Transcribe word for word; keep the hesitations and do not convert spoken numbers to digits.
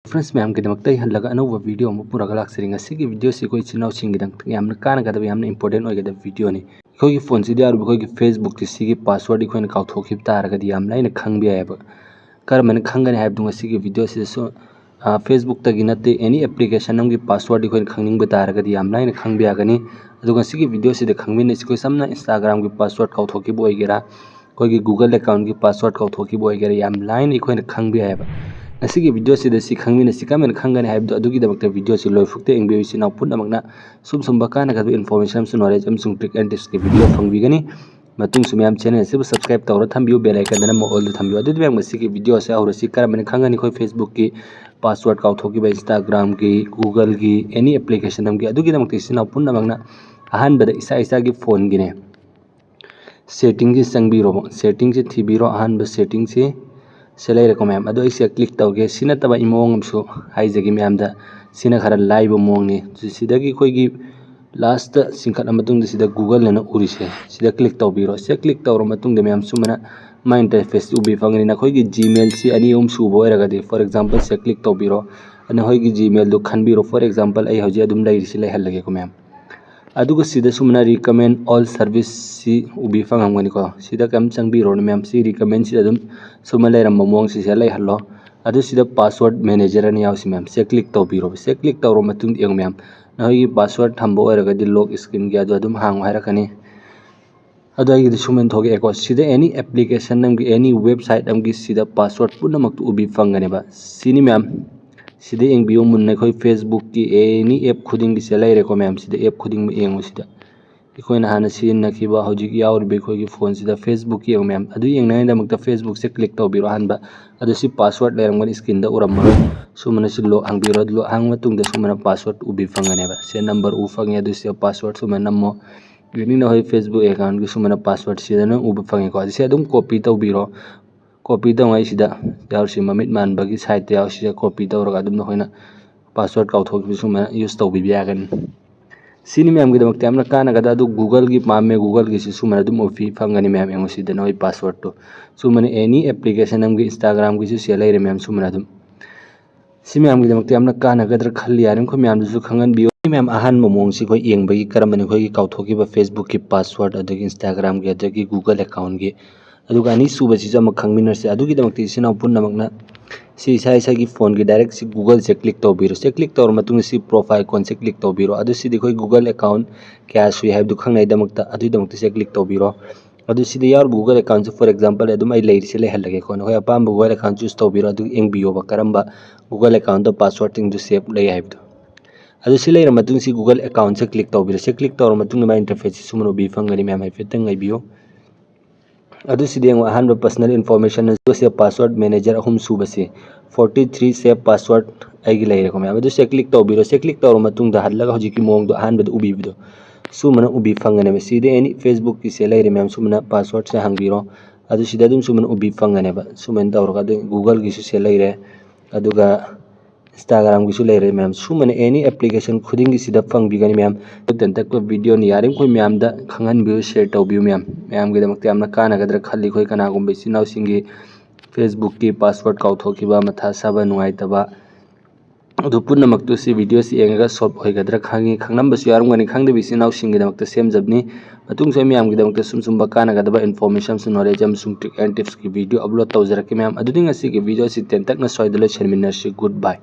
Friends, ꯃꯌꯥꯝꯒꯤꯗꯃꯛꯇ ꯑꯩ ꯍꯜꯂꯒ ꯑꯅꯧꯕ video ꯑꯃ ꯄꯨꯔꯒ ꯂꯥꯛꯆꯔꯤ꯫ ꯉꯁꯤꯒꯤ videoꯁꯤ ꯑꯩꯈꯣꯏ ꯏꯆꯤꯟ ꯏꯅꯥꯎꯁꯤꯡꯒꯤꯗꯃꯛꯇ ꯌꯥꯝꯅ ꯀꯥꯟꯅꯒꯗꯕ, ꯌꯥꯝꯅ important ꯑꯣꯏꯒꯗꯕ videoꯅꯤ꯫ ꯑꯩꯈꯣꯏꯒꯤ phoneꯁꯤꯗ ꯌꯥꯎꯔꯤꯕ ꯑꯩꯈꯣꯏꯒꯤ Facebookꯀꯤ ꯁꯤꯒꯤ password ꯑꯩꯈꯣꯏꯅ ꯀꯥꯎꯊꯣꯛꯈꯤꯕ ꯇꯥꯔꯒꯗꯤ ꯌꯥꯝ ꯂꯥꯏꯅ ꯈꯪꯕ ꯌꯥꯏꯑꯕ꯫ ꯀꯔꯝꯍꯥꯏꯅ ꯈꯪꯒꯅꯤ ꯍꯥꯏꯕꯗꯨ ꯉꯁꯤꯒꯤ videoꯁꯤꯗꯁꯨ, ꯑ, Facebookꯇꯒꯤ ꯅꯠꯇꯦ, any application ꯑꯃꯒꯤ password ꯑꯩꯈꯣꯏꯅ ꯈꯪꯅꯤꯡꯕ ꯇꯥꯔꯒꯗꯤ ꯌꯥꯝ ꯂꯥꯏꯅ ꯈꯪꯕ ꯌꯥꯒꯅꯤ꯫ ꯑꯗꯨꯒ ꯉꯁꯤꯒꯤ videoꯁꯤꯗ ꯈꯪꯃꯤꯟꯅꯁꯤ꯫ ꯑꯩꯈꯣꯏ ꯁꯝꯅ Instagramꯒꯤ password ꯀꯥꯎꯊꯣꯛꯈꯤꯕ ꯑꯣꯏꯒꯦꯔꯥ, ꯑꯩꯈꯣꯏꯒꯤ Google accountꯀꯤ password ꯀꯥꯎꯊꯣꯛꯈꯤꯕ ꯑꯣꯏꯒꯦꯔꯥ, ꯌꯥꯝ ꯂꯥꯏꯅ ꯑꯩꯈꯣꯏꯅ ꯈꯪꯕ ꯌꯥꯏꯑꯕ꯫ ꯉꯁꯤꯒꯤ videoꯁꯤꯗ ꯁꯤ ꯈꯪꯃꯤꯟꯅꯁꯤ꯫ ꯀꯔꯝꯍꯥꯏꯅ ꯈꯪꯒꯅꯤ ꯍꯥꯏꯕꯗꯣ ꯑꯗꯨꯒꯤꯗꯃꯛꯇ videoꯁꯤ ꯂꯣꯏꯐꯥꯎꯇ ꯌꯦꯡꯕꯤꯌꯨ꯫ ꯏꯆꯤꯟ ꯏꯅꯥꯎ ꯄꯨꯝꯅꯃꯛꯅ ꯁꯨꯝ ꯁꯨꯝꯕ ꯀꯥꯟꯅꯒꯗꯕ information ꯑꯃꯁꯨꯡ knowledge ꯑꯃꯁꯨꯡ trick and tipsꯀꯤ video ꯐꯪꯕꯤꯒꯅꯤ꯫ ꯃꯇꯨꯡꯁꯨ ꯃꯌꯥꯝ channel ꯑꯁꯤꯕꯨ subscribe ꯇꯧꯔ ꯊꯝꯕꯤꯌꯨ, bell iconꯗ ꯅꯝꯃ allꯗ ꯊꯝꯕꯤꯌꯨ꯫ ꯑꯗꯨꯗꯤ ꯃꯌꯥꯝ ꯉꯁꯤꯒꯤ videoꯁꯦ ꯍꯧꯔꯁꯤ꯫ ꯀꯔꯝꯍꯥꯏꯅ ꯈꯪꯒꯅꯤ ꯑꯩꯈꯣꯏ Facebookꯀꯤ password ꯀꯥꯎꯊꯣꯛꯈꯤꯕ, Instagramꯒꯤ, Googleꯒꯤ, any application ꯑꯃꯒꯤ? ꯑꯗꯨꯒꯤꯗꯃꯛꯇ ꯏꯆꯤꯟ ꯏꯅꯥꯎ ꯄꯨꯝꯅꯃꯛꯅ ꯑꯍꯥꯟꯕꯗ ꯏꯁꯥ ꯏꯁꯥꯒꯤ phoneꯒꯤꯅꯦ settingꯁꯤ ꯆꯪꯕꯤꯔꯣꯕ꯫ Settingꯁꯤ ꯊꯤꯕꯤꯔꯣ꯫ ꯑꯍꯥꯟꯕ settingꯁꯤ ꯁꯤ ꯂꯩꯔꯦꯀꯣ ꯃꯌꯥꯝ꯫ ꯑꯗꯣ ꯑꯩ ꯁꯤꯗ click ꯇꯧꯒꯦ꯫ ꯁꯤ ꯅꯠꯇꯕ ꯑꯩ ꯃꯑꯣꯡ ꯑꯃꯁꯨ ꯍꯥꯏꯖꯒꯦ ꯃꯌꯥꯝꯗ꯫ ꯁꯤꯅ ꯈꯔ ꯂꯥꯏꯕ ꯃꯑꯣꯡꯅꯤ꯫ ꯁꯤꯗꯒꯤ ꯑꯩꯈꯣꯏꯒꯤ lastꯇ ꯆꯤꯡꯈꯠꯂ ꯃꯇꯨꯡꯗ ꯁꯤꯗ Google ꯍꯥꯏꯅ ꯎꯔꯤꯁꯦ, ꯁꯤꯗ click ꯇꯧꯕꯤꯔꯣ꯫ ꯁꯤꯗ click ꯇꯧꯔ ꯃꯇꯨꯡꯗ ꯃꯌꯥꯝ ꯁꯨꯃꯥꯏꯅ ꯃꯥꯏ interface ꯎꯕꯤ ꯐꯪꯒꯅꯤ꯫ ꯅꯈꯣꯏꯒꯤ Gmailꯁꯤ ꯑꯅꯤ ꯑꯍꯨꯝ ꯁꯨꯕ ꯑꯣꯏꯔꯒꯗꯤ, for example, ꯁꯤꯗ click ꯇꯧꯕꯤꯔꯣ꯫ ꯑꯗꯨ ꯅꯈꯣꯏꯒꯤ Gmailꯗꯨ ꯈꯟꯕꯤꯔꯣ꯫ For example, ꯑꯩ ꯍꯧꯖꯤꯛ ꯑꯗꯨꯝ ꯂꯩꯔꯤꯁꯤ ꯂꯩꯍꯜꯂꯒꯦꯀꯣ ꯃꯌꯥꯝ꯫ ꯑꯗꯨꯒ ꯁꯤꯗ ꯁꯨꯃꯥꯏꯅ recommend all serviceꯁꯤ ꯎꯕꯤ ꯐꯪꯉꯝꯒꯅꯤꯀꯣ꯫ ꯁꯤꯗ ꯀꯩꯝ ꯆꯪꯕꯤꯔꯨꯔꯅꯨ ꯃꯌꯥꯝ꯫ ꯁꯤ recommendꯁꯤꯗ ꯑꯗꯨꯝ ꯁꯨꯃꯥꯏꯅ ꯂꯩꯔꯝꯕ ꯃꯑꯣꯡꯁꯤ ꯁꯤꯗ ꯂꯩꯍꯜꯂꯣ꯫ ꯑꯗꯨ ꯁꯤꯗ password manager ꯑꯅ ꯌꯥꯎꯁꯤ ꯃꯌꯥꯝ꯫ ꯁꯤꯗ click ꯇꯧꯕꯤꯔꯣ꯫ ꯁꯤꯗ click ꯇꯧꯔ ꯃꯇꯨꯡꯗ ꯌꯦꯡꯉꯨ ꯃꯌꯥꯝ, ꯅꯈꯣꯏꯒꯤ password ꯊꯝꯕ ꯑꯣꯏꯔꯒꯗꯤ lock screenꯒꯤ ꯑꯗꯨ ꯑꯗꯨꯝ ꯍꯥꯡꯉꯨ ꯍꯥꯏꯔꯛꯀꯅꯤ꯫ ꯑꯗꯣ ꯑꯩꯒꯤꯗꯤ ꯁꯨꯃꯥꯏꯅ ꯊꯣꯛꯂꯛꯑꯦꯀꯣ꯫ ꯁꯤꯗ any application ꯑꯃꯒꯤ, any website ꯑꯃꯒꯤ ꯁꯤꯗ password ꯄꯨꯝꯅꯃꯛꯇꯨ ꯎꯕꯤ ꯐꯪꯒꯅꯦꯕ꯫ ꯁꯤꯅꯤ ꯃꯌꯥꯝ꯫ ꯁꯤꯗ ꯌꯦꯡꯕꯤꯌꯨ ꯃꯨꯟꯅ, ꯑꯩꯈꯣꯏ Facebookꯀꯤ any app ꯈꯨꯗꯤꯡꯒꯤꯁꯦ ꯂꯩꯔꯦꯀꯣ ꯃꯌꯥꯝ꯫ ꯁꯤꯗ app ꯈꯨꯗꯤꯡꯃꯛ ꯌꯦꯡꯉꯨ ꯁꯤꯗ꯫ ꯑꯩꯈꯣꯏꯅ ꯍꯥꯟꯅ ꯁꯤꯖꯤꯟꯅꯈꯤꯕ, ꯍꯧꯖꯤꯛ ꯌꯥꯎꯔꯤꯕ ꯑꯩꯈꯣꯏꯒꯤ phoneꯁꯤꯗ Facebook ꯌꯦꯡꯉꯨ ꯃꯌꯥꯝ꯫ ꯑꯗꯨ ꯌꯦꯡꯅꯉꯥꯏꯗꯃꯛꯇ Facebookꯁꯦ click ꯇꯧꯕꯤꯔꯣ ꯑꯍꯥꯟꯕ꯫ ꯑꯗꯨ ꯁꯤ password ꯂꯩꯔꯝꯒꯅꯤ screenꯗ ꯎꯔꯝꯃꯔꯣꯏ꯫ ꯁꯨꯃꯥꯏꯅ ꯁꯤ lock ꯍꯥꯡꯕꯤꯔꯣ꯫ Lock ꯍꯥꯡꯕ ꯃꯇꯨꯡꯗ ꯁꯨꯃꯥꯏꯅ password ꯎꯕꯤ ꯐꯪꯒꯅꯦꯕ꯫ ꯁꯤ number ꯎ ꯐꯪꯉꯦ, ꯑꯗꯨ ꯁꯤꯗ password ꯁꯨꯃꯥꯏꯅ ꯅꯝꯃꯣ꯫ ꯌꯦꯡꯅꯤꯡꯅ ꯍꯣꯏ Facebook accountꯒꯤ ꯁꯨꯃꯥꯏꯅ password ꯁꯤꯗ ꯅꯪ ꯎꯕ ꯐꯪꯉꯦꯀꯣ꯫ ꯑꯗꯨ ꯁꯤ ꯑꯗꯨꯝ copy ꯇꯧꯕꯤꯔꯣ꯫ Copy ꯇꯧꯉꯥꯏꯁꯤꯗ ꯌꯥꯎꯔꯤꯁꯤ ꯃꯃꯤꯠ ꯃꯥꯟꯕꯒꯤ sideꯇ ꯌꯥꯎꯔꯤꯁꯤꯗ copy ꯇꯧꯔꯒ ꯑꯗꯨꯝ ꯅꯈꯣꯏꯅ password ꯀꯥꯎꯊꯣꯛꯈꯤꯕ ꯁꯨꯃꯥꯏꯅ use ꯇꯧꯕꯤꯕ ꯌꯥꯒꯅꯤ꯫ ꯁꯤꯅꯤ ꯃꯌꯥꯝꯒꯤꯗꯃꯛꯇ ꯌꯥꯝꯅ ꯀꯥꯟꯅꯒꯗ꯫ ꯑꯗꯨ Googleꯒꯤ ꯄꯥꯝꯃꯦ, Googleꯒꯤꯁꯤ ꯁꯨꯃꯥꯏꯅ ꯑꯗꯨꯝ ꯎꯕꯤ ꯐꯪꯒꯅꯤ ꯃꯌꯥꯝ꯫ ꯌꯦꯡꯉꯨ ꯁꯤꯗ ꯅꯈꯣꯏ passwordꯇꯨ ꯁꯨꯃꯥꯏꯅ any application ꯑꯃꯒꯤ Instagramꯒꯤꯁꯨ ꯁꯤꯗ ꯂꯩꯔꯦ ꯃꯌꯥꯝ꯫ ꯁꯨꯃꯥꯏꯅ ꯑꯗꯨꯝ ꯁꯤ ꯃꯌꯥꯝꯒꯤꯗꯃꯛꯇ ꯌꯥꯝꯅ ꯀꯥꯟꯅꯒꯗ꯭ꯔꯥ ꯈꯜꯂꯤ, ꯌꯥꯔꯤꯃꯈꯩ ꯃꯌꯥꯝꯗꯁꯨ ꯈꯪꯍꯟꯕꯤꯌꯨ꯫ ꯃꯌꯥꯝ, ꯑꯍꯥꯟꯕ ꯃꯑꯣꯡꯁꯤ ꯑꯩꯈꯣꯏ ꯌꯦꯡꯕꯒꯤ ꯀꯔꯝꯕꯅꯤ? ꯑꯩꯈꯣꯏꯒꯤ ꯀꯥꯎꯊꯣꯛꯈꯤꯕ Facebook ꯀꯤ password, ꯑꯗꯒꯤ Instagram ꯒꯤ, ꯑꯗꯒꯤ Google account ꯒꯤ꯫ ꯑꯗꯨꯒ ꯑꯅꯤꯁꯨꯕꯁꯤꯁꯨ ꯑꯃꯨꯛ ꯈꯪꯃꯤꯟꯅꯔꯁꯤ꯫ ꯑꯗꯨꯒꯤꯗꯃꯛꯇ ꯏꯆꯤꯟ ꯏꯅꯥꯎ ꯄꯨꯝꯅꯃꯛꯅ ꯁꯤ ꯏꯁꯥ ꯏꯁꯥꯒꯤ phone ꯒꯤ direct ꯁꯤ Google ꯁꯦ click ꯇꯧꯕꯤꯔꯣ꯫ ꯁꯦ click ꯇꯧꯔ ꯃꯇꯨꯡꯗ ꯁꯤ profile icon ꯁꯦ click ꯇꯧꯕꯤꯔꯣ꯫ ꯑꯗꯨ ꯁꯤꯗꯤ ꯑꯩꯈꯣꯏ Google account ꯀꯌꯥ ꯁꯨꯏ ꯍꯥꯏꯕꯗꯨ ꯈꯪꯅꯉꯥꯏꯗꯃꯛꯇ, ꯑꯗꯨꯒꯤꯗꯃꯛꯇ ꯁꯦ click ꯇꯧꯕꯤꯔꯣ꯫ ꯑꯗꯨ ꯁꯤꯗ ꯌꯥꯎꯔꯤꯕ Google account say, for example, ꯑꯗꯨꯝ ꯑꯩ ꯂꯩꯔꯤꯁꯦ ꯂꯩꯍꯜꯂꯒꯦꯀꯣ꯫ ꯅꯈꯣꯏ ꯑꯄꯥꯝꯕ Google account choose ꯇꯧꯕꯤꯔꯣ, ꯑꯗꯨꯒ ꯌꯦꯡꯕꯤꯌꯣꯕ ꯀꯔꯝꯕ Google account ꯗ password ꯁꯤꯡꯗꯨ save ꯂꯩ ꯍꯥꯏꯕꯗꯣ꯫ ꯑꯗꯨ ꯁꯤ ꯂꯩꯔ ꯃꯇꯨꯡ ꯁꯤ Google account ꯁꯦ click ꯇꯧꯕꯤꯔꯣ꯫ ꯁꯤ click ꯇꯧꯔ ꯃꯇꯨꯡꯗ ꯃꯥꯏ interface ꯁꯤ ꯁꯨꯃꯥꯏꯅ ꯎꯕꯤ ꯐꯪꯒꯅꯤ ꯃꯌꯥꯝ, ꯍꯥꯏꯐꯦꯠꯇꯪ ꯉꯥꯏꯕꯤꯌꯨ꯫ ꯑꯗꯨ ꯁꯤꯗ ꯌꯦꯡꯉꯣ, ꯑꯍꯥꯟꯕ personal information, ꯁꯦ password manager ꯑꯍꯨꯝ ꯁꯨꯕꯁꯤ, forty three save password ꯑꯩꯒꯤ ꯂꯩꯔꯦꯀꯣ ꯃꯌꯥꯝ꯫ ꯑꯗꯨ ꯁꯦ click ꯇꯧꯕꯤꯔꯣ꯫ ꯁꯦ click ꯇꯧꯔ ꯃꯇꯨꯡꯗ ꯍꯜꯂꯒ ꯍꯧꯖꯤꯛꯀꯤ ꯃꯑꯣꯡꯗꯣ ꯑꯍꯥꯟꯕꯗ ꯎꯕꯤꯕꯗꯣ ꯁꯨꯃꯥꯏꯅ ꯎꯕꯤ ꯐꯪꯒꯅꯦꯕ꯫ ꯁꯤꯗ any Facebook ꯀꯤ ꯁꯦ ꯂꯩꯔꯦ ꯃꯌꯥꯝ, ꯁꯨꯃꯥꯏꯅ password ꯁꯦ ꯍꯥꯡꯕꯤꯔꯣ꯫ ꯑꯗꯨ ꯁꯤꯗ ꯑꯗꯨꯝ ꯁꯨꯃꯥꯏꯅ ꯎꯕꯤ ꯐꯪꯒꯅꯦꯕ꯫ ꯁꯨꯃꯥꯏꯅ ꯇꯧꯔꯒ ꯑꯗꯨ Google ꯒꯤꯁꯨ ꯁꯦ ꯂꯩꯔꯦ, ꯑꯗꯨꯒ Instagram ꯒꯤꯁꯨ ꯂꯩꯔꯦ ꯃꯌꯥꯝ꯫ ꯁꯨꯃꯥꯏꯅ any application ꯈꯨꯗꯤꯡꯒꯤꯁꯤꯗ ꯐꯪꯕꯤꯒꯅꯤ ꯃꯌꯥꯝ꯫ ꯇꯦꯟꯇꯛꯄ video ꯅꯤ, ꯌꯥꯔꯤꯃꯈꯩ ꯃꯌꯥꯝꯗ ꯈꯪꯍꯟꯕꯤꯌꯨ, share ꯇꯧꯕꯤꯌꯨ ꯃꯌꯥꯝ꯫ ꯃꯌꯥꯝꯒꯤꯗꯃꯛꯇ ꯌꯥꯝꯅ ꯀꯥꯟꯅꯒꯗ꯭ꯔꯥ ꯈꯜꯂꯤ꯫ ꯑꯩꯈꯣꯏ ꯀꯅꯥꯒꯨꯝꯕ ꯏꯆꯤꯟ ꯏꯅꯥꯎꯁꯤꯡꯒꯤ Facebook ꯀꯤ password ꯀꯥꯎꯊꯣꯛꯈꯤꯕ, ꯃꯊꯥ ꯁꯥꯕ, ꯅꯨꯡꯉꯥꯏꯇꯕ, ꯑꯗꯨ ꯄꯨꯝꯅꯃꯛꯇꯨ ꯁꯤ video ꯁꯤ ꯌꯦꯡꯉꯒ solve ꯑꯣꯏꯒꯗ꯭ꯔꯥ ꯈꯪꯉꯤ꯫ ꯈꯪꯂꯝꯕꯁꯨ ꯌꯥꯎꯔꯝꯒꯅꯤ, ꯈꯪꯗꯕ ꯏꯆꯤꯟ ꯏꯅꯥꯎꯁꯤꯡꯒꯤꯗꯃꯛꯇ ꯁꯦꯝꯖꯕꯅꯤ꯫ ꯃꯇꯨꯡꯁꯨ ꯑꯩ ꯃꯌꯥꯝꯒꯤꯗꯃꯛꯇ ꯁꯨꯝ ꯁꯨꯝꯕ ꯀꯥꯟꯅꯒꯗꯕ information ꯑꯃꯁꯨꯡ knowledge ꯑꯃꯁꯨꯡ trick and tips ꯀꯤ video upload ꯇꯧꯖꯔꯛꯀꯦ ꯃꯌꯥꯝ꯫ ꯑꯗꯨꯗꯤ ꯉꯁꯤꯒꯤ video ꯁꯤ ꯇꯦꯟꯇꯛꯅ ꯁ꯭ꯋꯥꯏꯗ ꯂꯣꯏꯁꯤꯟꯃꯤꯟꯅꯔꯁꯤ꯫ Good bye꯫